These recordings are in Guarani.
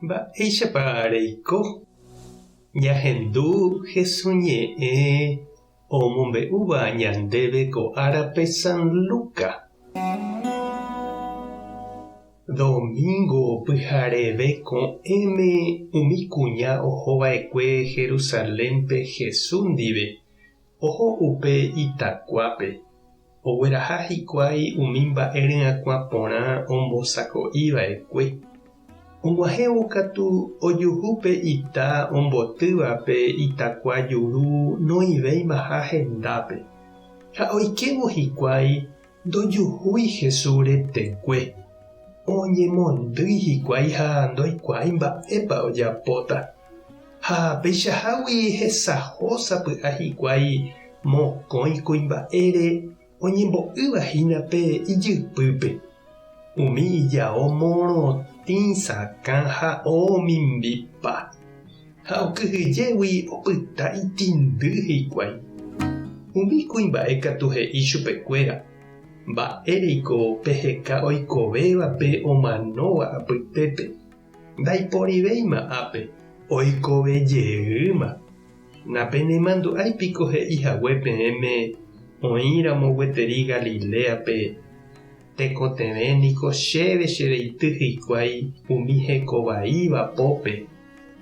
Mba'éichapa reiko? Ñahendu Hesu ñe'ẽ omombe'úva ñandéve ko árape San Luca. Domingo pyhareve ko'ẽme umi kuña ohova'ekue Jerusalénpe Hesu ndive Oho upe itakuápe, ogueraha hikuái umi mba'e ryakuã porã ombosako'i va'ekue. Og̃uahẽvo katu ojuhu pe ita ombotýva pe itakua juru noĩvéimaha hendápe. Ha oikévo hikuái ndojuhúi Jesús retekue. Oñemondýi hikuái ha ndoikuaái mba'épa ojapóta. Ha peichahágui hesaho sapy'a hikuái mokõi kuimba'ére oñembo'ýva hína pe ijypýpe. Umi ijao morotĩ sakã ha omimbipa, ha okyhyjégui opyta itindy hikuái. Umi kuimba'e katu he'i chupekuéra, Mba'éreiko peheka oikovévape omanóva apytépe? Ndaiporivéima ápe, oikove jeýma. Napenemandu'ái piko he'i hague peẽme oĩ ramo gueteri Galiléape, Tekotevẽ niko chéve che reity hikuái umi heko vaíva pópe,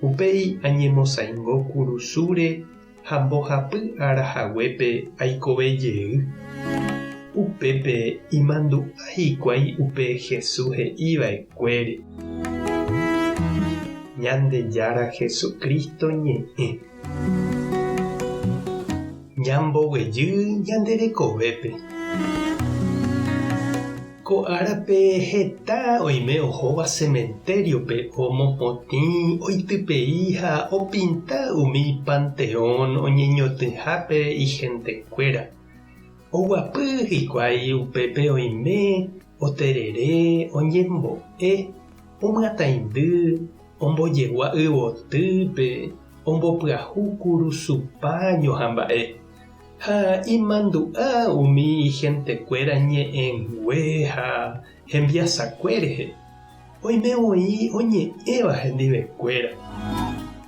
upéi añemosaingo kurusúre ha mbohapy ára haguépe aikove jey. Upépe imandu'a hikuái upe Jesús he'i va'ekuére. Ñandejára Jesucristo ñe'ẽ. Ñamboguejy ñande rekovépe. Ko árape heta oime ohóva cementerio-pe omopotĩ, oitypei ha opinta umi panteón oñeñotỹhápe ihentekuéra. Oguapy hikuái upépe oime oterere, oñembo'e, omyataindy, ombojegua yvotýpe, ombopyahu kurusu páño ha mba'e. Ha imandu'a umi ihentekuéra ñe'ẽngue ha hembiasakue rehe, oime voi oñe'ẽva hendivekuéra.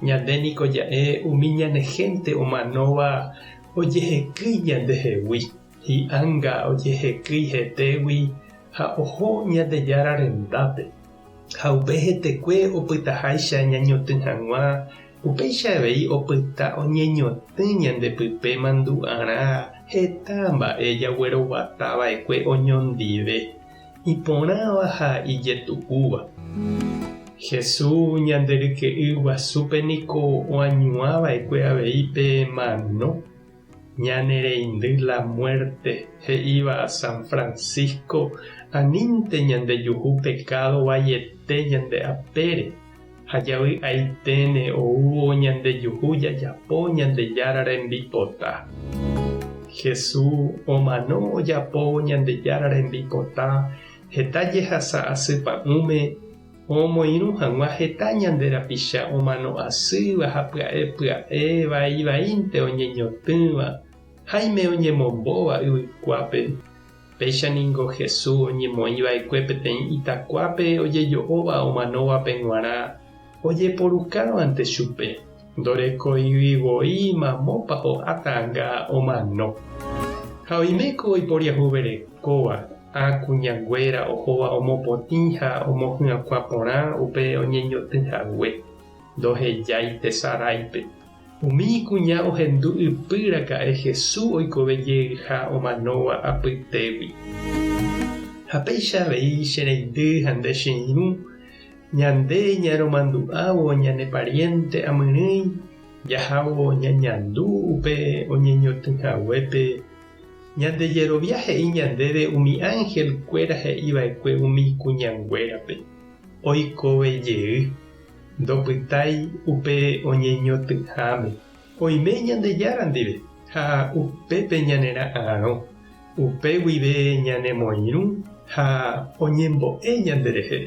Ñande niko ja'e umi ñane hénte omanóva ojehekýi ñandehegui, hi'ánga ojehekýi hetégui ha oho Ñandejára rendápe. Ha upe hetekue opytaháicha ñañotỹ hag̃ua Upéicha avei opyta oñeñotỹ ñande pype mandu'arã heta mba'e jagueroguata va'ekue oñondive, iporãva ha ijetu'úva. Jesús ñande ryke'y guasúpe niko oañuã va'ekue avei pe mano, ñane reindy la muerte, he'íva San Francisco, anínte ñandejuhu pecado vaiete ñande apére. Ha javy'aiténe oúvo ñandejuhu jajapo Ñandejára rembipota. Jesús omano ojapóvo Ñandejára rembipota heta jehasa asy pa'ũme omoirũ hag̃ua heta ñande rapicha omano asýva ha pya'e pya'e vai vaínte oñeñotỹva, háime oñemombóva yvykuápe. Péicha ningo Jesús oñemoĩ va'ekue peteĩ itakuápe ojejo'óva omanóvape g̃uarã ojeporukávante chupe, ndorekóigui voi mamópa ho'áta anga omano. Ha oiméko oiporiahuverekóva, ã kuñanguéra ohóva omopotĩ ha omohyakuã porã upe oñeñotỹ hague, ndohejái tesaráipe. Umi kuña ohendu ypy raka'e Jesús oikove jeyha omanóva apytégui. Ha péicha avei che reindy ha nde che irũ, ñande ñaromandu'ávo ñane pariénte amyrỹi jahávo ñañandu upe oñeñotỹ haguépe, ñande jerovia he'i ñandéve umi ánhel kuéra he'i va'ekue umi kuñanguérape, Oikove jey. Ndopytái upe oñeñotỹháme. Oime Ñandejára ndive ha upépe ñanera'arõ, upe guive ñanemoirũ ha oñembo'e ñanderehe.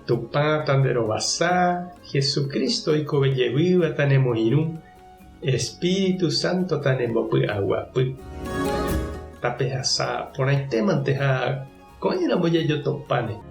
Tupã tanderovasa, Jesucristo oikove jevýva tanemoirũ, Espíritu Santo tanembopy'aguapy. Tapehasa porãitémante ha ko'ẽramo jajotopáne.